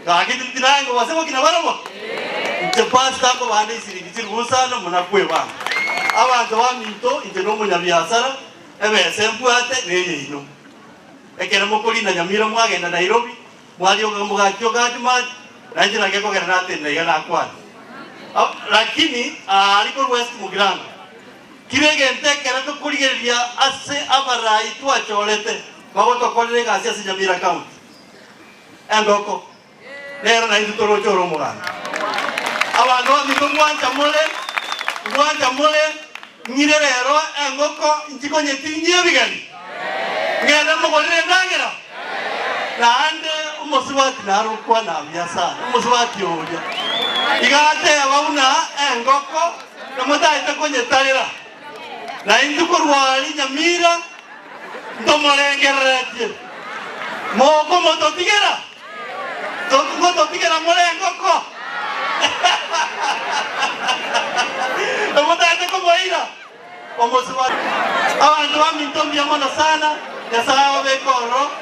Gaki tinaye ngobasa gokina barabwo? Inche pastor nkobande isiringi chilifu isano muna kwebanga. Abanto baminto inche nomonyabiasara, ebesa embwate neyeino. Ekero mokorina Nyamira mwagenda Nairobi, mwarioka mogachia Ogadmart, nainche naki ekogera natenena iga nakwane. Lakini aria korwa West Mugirango, kira egento ekere tokorigereria ase abarai twachorete bagotokorera egasi ase Nyamira County. Engoko nero naintwe toroche ore omoganda. Abanto baminto ngwancha more, ngwancha more, ng'ire rero engoko nchikonyetinyia ebigeni, ng'ende mogorere endagera. Naende omosubati naro okwana buya sana, omosubati oria iga ateba buna engoko namotaete konyetarera, naintwe korwa aria Nyamira Ntomorengereretie mokomototigera, ngototigera more engoko, Omotagete komoira omosubati. Abanto baminto mbuya mono sana, Nyasae ababeke ororo.